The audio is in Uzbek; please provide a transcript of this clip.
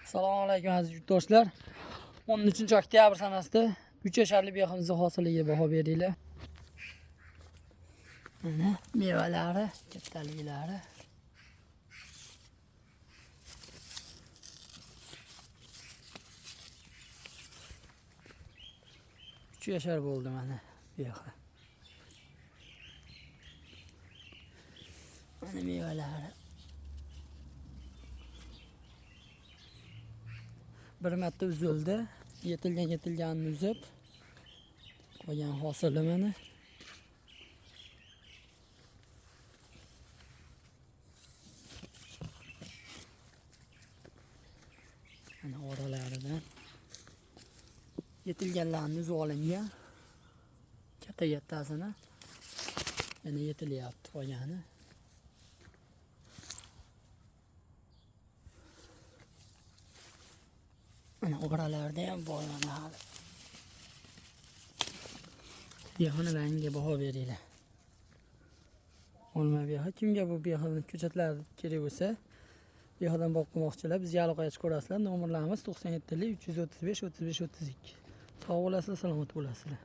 Assalomu alaykum aziz yurtdoshlar. 13 oktyabr sanasida 3 yasharli beximizni hosiliga baho beringlar. Mana mevalari, kattaliklari. Uch yashar bo'ldi mana bexi. Mana mevalari. Bir marta uzildi. Yetilgan yetilganini uzib qolgan hosili mana. Mana oralaridan yetilganlarini uzib olingan. Katta kattasini yana yetilyapti qolgani. Mana oralarida ham bor mana hali. Bexini rangiga baho beringlar. Olma bexa kimga bu bexini ko'chatlari kerak bo'lsa, bexadan boq qilmoqchilar bizga aloqaga chiqa olasizlar. Nomerlarimiz 97 335 35 32. Sog' bo'lasizlar, salomat bo'lasizlar.